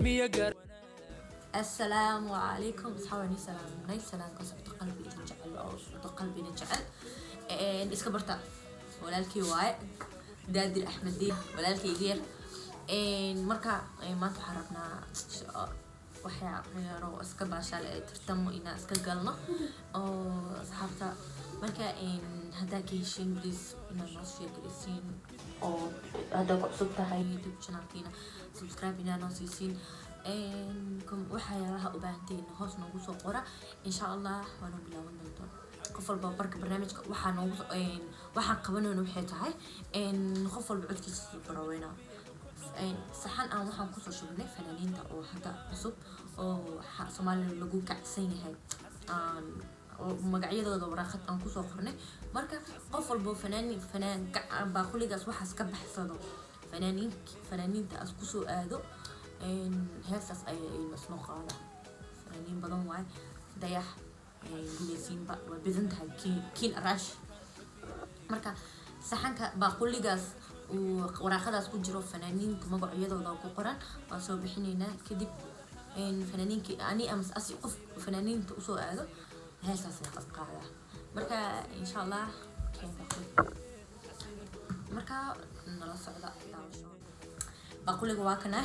Cilmiya gar. Asalaamu calaykum asxaabani, salaamnay, salaamka socdo qalbi idin jecel oo socdo qalbina jecel. Iska barta, walaalkii waaye, Daadir Axmed Diin, walaalkayga yar. Marka maanta waxaan rabnaa waxyaa yaro iska baashaal ee tartamo inaan iska galno oo asxaabta. Marka haddaa ka heshiin, please inaad noo share garaysiin, oo haddaa ku cusub tahay YouTube channelkiina subscribe inaa noo siisiin. Waxyaalaha u baahantiin hoos noogu soo qora, insha Allah waanu bilaaban doontaa. Qof walba barka barnaamijka waxaa noogu waxaan qabanayno waxay tahay qof walba codkiisa baraweyna. Saxan aan waxaan kusoo shubnay fanaaniinta oo hadda cusub oo Soomaaliya lagu kacsan yahay, aan oo magacyadooda waraaqad aan kusoo qornay. Marka qof walbo fanaan fanaan baaquligaas waxaas ka baxsado, fanaaniin fanaaniinta as kusoo aado, heestaas ayay nasnoo qaadaan. Fanaaniin badan waaye, Dayax, Guleysiinba waa badan tahay, Kiin Arash. Marka saxanka baaquligaas uu waraaqadaas ku jiro, fanaaniinta magacyadooda ku qoran waan soo bixinaynaa. Kadib fanaaniinkii ani ama asi qof fanaaniinta usoo aado heestaas ay qaadaa. Marka insha Allah keen baaquli. Marka nala socda daawasho. Baaquliga waa kana,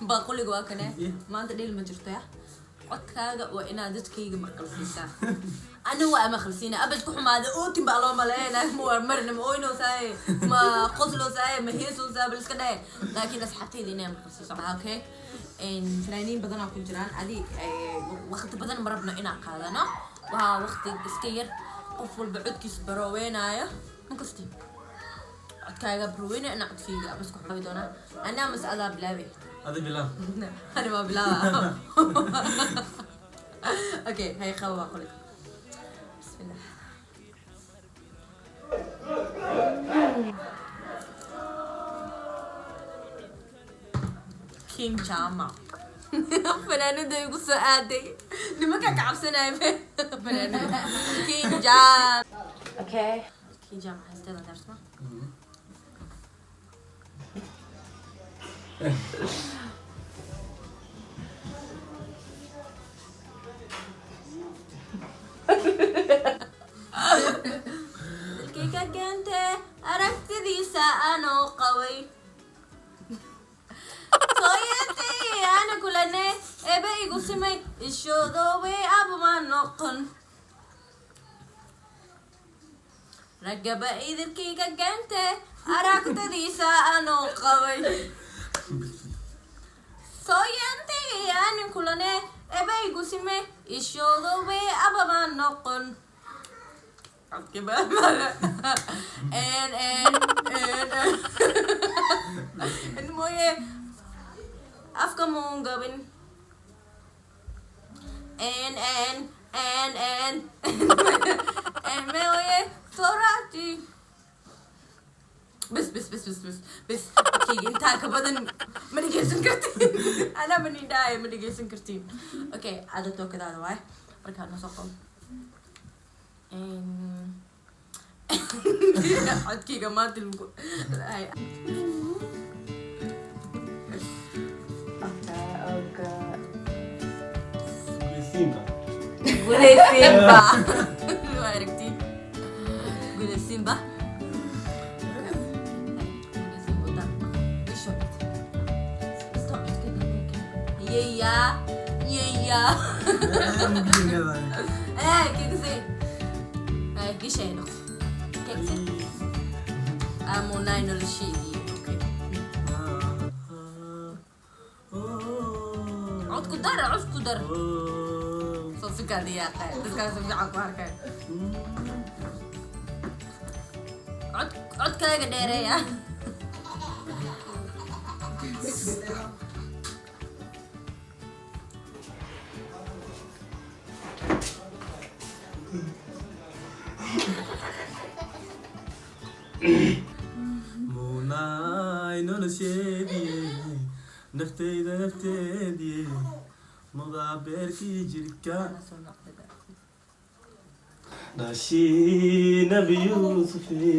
baaquliga waa kana. Maanta dhil ma jirto ya, codkaaga waa inaad dadkayga maqalsiisaa. Ani waa maqalsiina abad ku xumaada ootin baa loo maleynaa, ma waa marna ma ooynoosaay, ma qosloosaay, ma heesoosaa, bal iska dhahe. Laakiin asxaabtayda inay maqalsiiso. Okay, fanaaniin badanaa ku jiraan. Adi waqti badan ma rabno inaan qaadano, waa waqti iska yar. Qof walba codkiisa barooweynaayo inkasti codkaaga barooweynaayo, inaa codkayga abas ku xumaabi doonaa. Anaa mas adaa bilaabay? Adi bilaab. Ani waa bilaaba. Okay, hay, qaba baaquliga. Bismillah. King Jama fanaanada igu soo aaday, nimanka ka cabsanaya fanaanada King Jama. Okay, King Jama haysteeda daarsma. Dilkii ka keente aragtidiisa anoo qabay, sooyantii ana kulane ebe igu simay, ishoodoobe abuma noqon. Ragaba idilkii ka keente aragtidiisa anoo qabay, sooyantii ana kulane ebe igu simay, ishoodoobe abama noqon. Codkiiba en en en en mooye afka muun gabin. En en en en en mooye soraati. Bes bes bes bes bes bes. Okay, intaa ka badan ma dhegeysan kartiin, anaa ma nidhaayo, ma dhegeysan kartiin. Okay, ada tookadaada waay. Markaa noo soo qabo codkeyga maanta lagu. Okay. Simba. Gule Simba. Waa aragtiin Gule Simba. Gule Simba isho yeya yeya. Eh, kegse ay gishay noqdo kegse amunay nolosheedii. Okay, codku dar, codku dar. Soo si kaadiyaaqay dadkaas si fiican ku arkay. Cod codkaaga dheereeya. Munaay nolosheedii, nafteyda nafteedii, mudaabeerkii jirka, dhashii Nabi Yuusufi,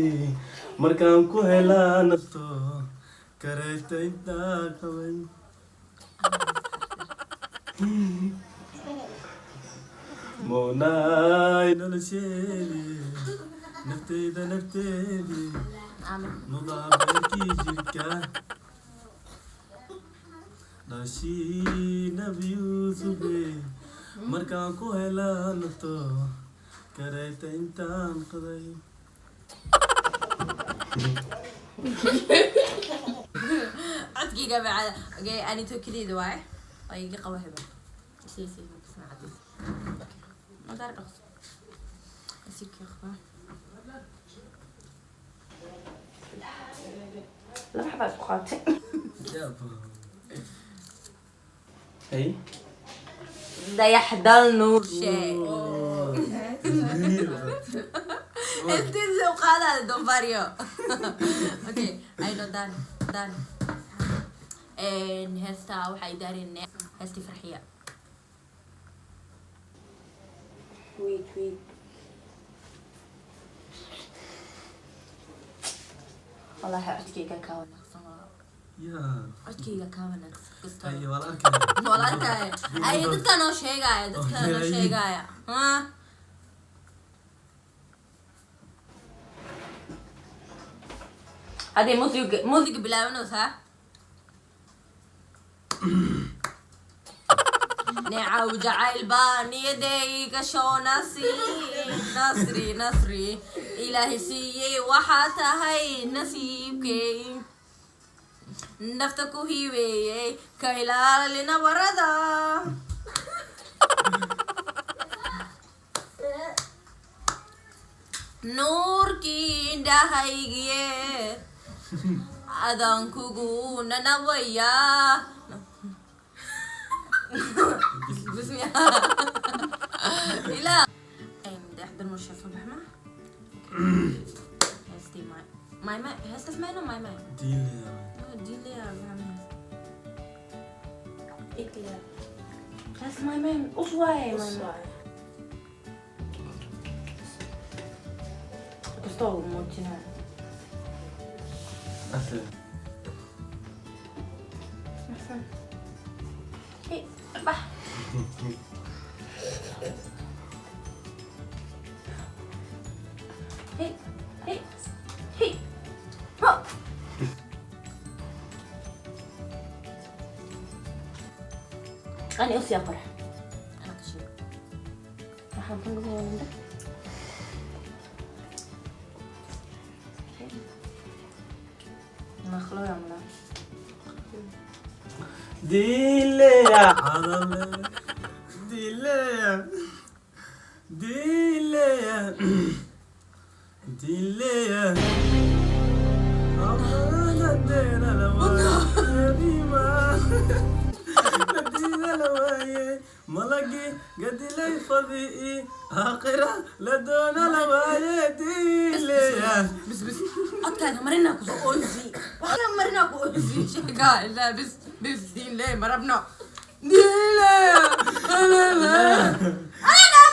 markaan ku helaa nafto. Kareeta intaa qabay. Munaay nolosheedii, nafteyda nafteedii. Aamin. Mudaabeerkii jirka, dhashii Nabi Yuusufe, markaan ku helaa nafto, kareeta intaan qaday. Codkayga bacada. Okay, ani tookadeyda waaye, waa iga qaba hiba si si sumcadiis madaar dhaqso nasiibkii qaba. Laba xabaa isku qaatay. Hey. Dayaxdal Nuurshe intiisa u qaadaada doofaaryo. Okay, I know done done. Heesta waxay daareen heestii Farxiya. Wait, wait. Wallahi codkayga kaa wanaagsan waa. Codkayga kaa wanaagsan kastoo. Ay, waa la arkaya. Waa la arkaya. Ay, dadka noo sheegaya, dadka noo sheegaya. Ha, haddii musiga bilaabanaysaa. Necaw jacayl baa niyadayga shoonasi, nasri nasri Ilaahay siiyey, waxaa tahay nasiibkay, nafta ku hibeeyey, ka ilaali nabarada. Nuurkii indhahaygiye, adaan kugu nanabayaa. Bismiya ilaa Dayaxdal Mursha soo baxma heestii may may may heestas mayno may may. Diinlaya. Diinlaya hees may may us waaye may may kastoo muujinaya. Asal. Hey, bah. Hey, hey, hey. Ho. Ani usii qora. Ana ka sheego. Waxaan tan ugu wada. Makhluuq amla. Diinlaya hadale. Diinlaya. Diinlaya. Diinlaya. Amaanadeena la waaye. Nadiida la waaye. Malagi gadilay fadii. Aakhira la doona la waaye. Diinlaya. Bis bis. Codkaaga marinaa ku soo oysi. Waxaa marinaa ku oysi sheegaa ilaa bis bis diin lee marabno. Diin lee. Ana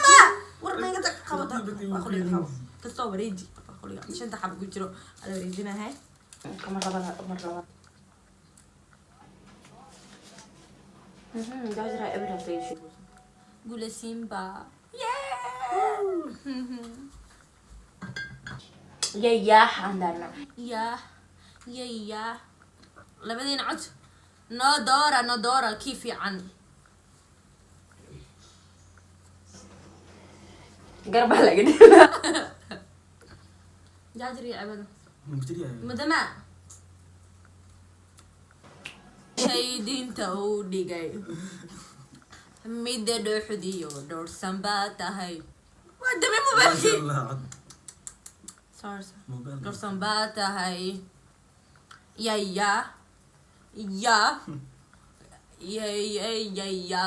ma. War ma tag qabata. Waa qabo. Kastoo wareeji. Waa qoliga. Shanta xabo ku jiro. Ala wareejinahay. Kama rabana ma rabana. Jajra ebra tay. Gula Simba. Yeah. Ya yah andana. Ya ya ya. Labadiina cod noo doora, noo doora kii fiican. Garbaa laga dhigaa. Jaajir iyo cabado. Mubtadi'a. Mudama shay diinta uu dhigay, midda dhuuxdiyo dhowrsan baa tahay. Waa damay mobaylkii. Masha Allah, cod. Sorry, sorry. Mobaylka. Dhowrsan baa tahay. Ya ya ya ya ya ya ya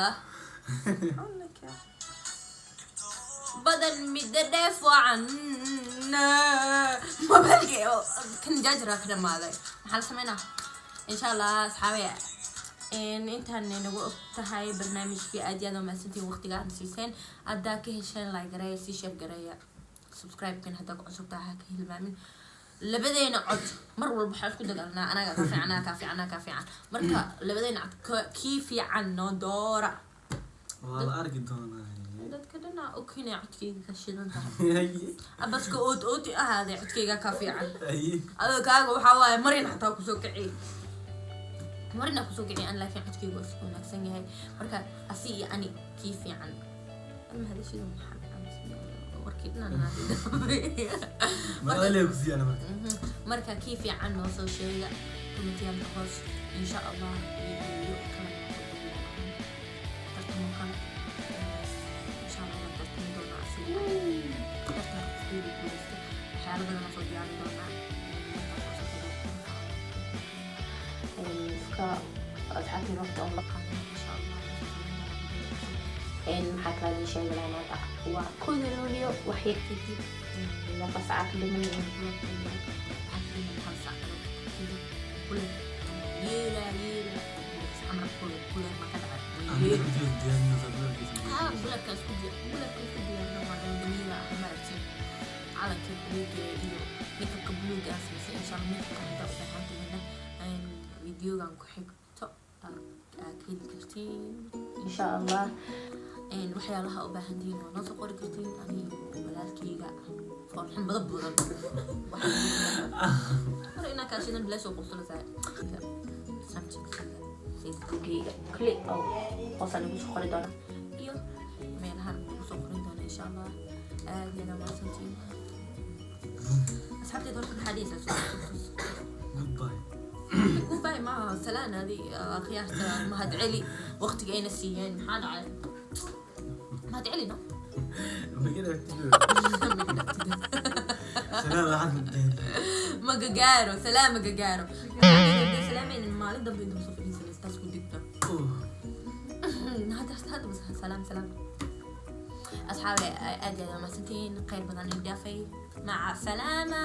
badan midda dheef wacan. Mobaylkii kan jaajira ka dhamaaday. Maxaa la sameynaa? Insha Allah asxaabe, intaan inagu og tahay barnaamijkii. Aad iyo aad waa mahadsantihiin waqtiga aad siiseen. Haddaa ka hesheen, like gareeya, sii share gareeya, subscribe-kan haddaa ku cusub tahay ha ka hilmaamin. Labadeena cod mar walba waxaa isku dagaalnaa anaga ka fiican, anaga ka fiican, anaga ka fiican. Marka labadeena cod kii fiican noo doora. Waa la arki doonaa. Dadka dhanaa og inay codkayga ka shidan tahay. Abaska ood ooti ahaaday, codkayga ka fiican. Adoo kaaga waxaa waaye marin xataa kusoo kiciy, marina kusoo kiciy an, laakiin codkayga waa isku wanaagsan yahay. Marka asi iyo ani kii fiican ama hadashida maxaa warkii dhan. Magalee ku siiyana marka. Marka kii fiican noo soo sheega commentiyaalka hoos, insha Allah. Video kale tartamo kale, insha Allah, waan tartami doonaa asiga. Tartanka qofkeeda guuleysta waxyaalo badan oo soo diyaarin doonaa. Iska asxaabtii waqti oon la qaadan, insha Allah. Maxaa kala idin sheegi lahaa? Maanta waa 1da Luulyo, wax yar kadib. Meeqa saaca ka dhiman? Waxaa ka dhiman hal saac kadib. Kuleel yeela yeela camar kuleel ma ka dhacay? Aniga video diyaarino saad. Haa, bularka isku diyaarino waa daldaliila ah, maaragtay, calanka buluuga iyo makeupka buluuga ah sameysay. Insha Allah makeupka hadda u baahan tahayna, videogan ku xigto aad ka heli kartiin, insha Allah. Waxyaalaha u baahan tihiin waa noo soo qori kartiin. Aniga walaalkeyga foolxun badan badan mar inaa kaashidan bilaash oo qursanaysaa. Snapchatkeyga, Facebookeyga, kulli oo hoosaan igu soo qori doona iyo meelahan igu soo qorin doona, insha Allah. Aad iyo aad mahadsantihiin, asxaabteed. Horta maxaa dhihaysaa? Goodbye. Goodbye maaha, salaan. Adi khiyaarta mahad celi waqtiga ayna siiyeen. Maxaa dhacay? Mahad celi no. Magala. Salaam waxaad. Magagaaro salaam, magagaaro salaamaynin. Maalin dambe inta soo fadhiisanaysa taas ku digto. Hadda hadda bas salaam salaam, asxaabi. Aad iyo aad mahadsantihiin, khayr badan idin dhaafay. Maca salaama.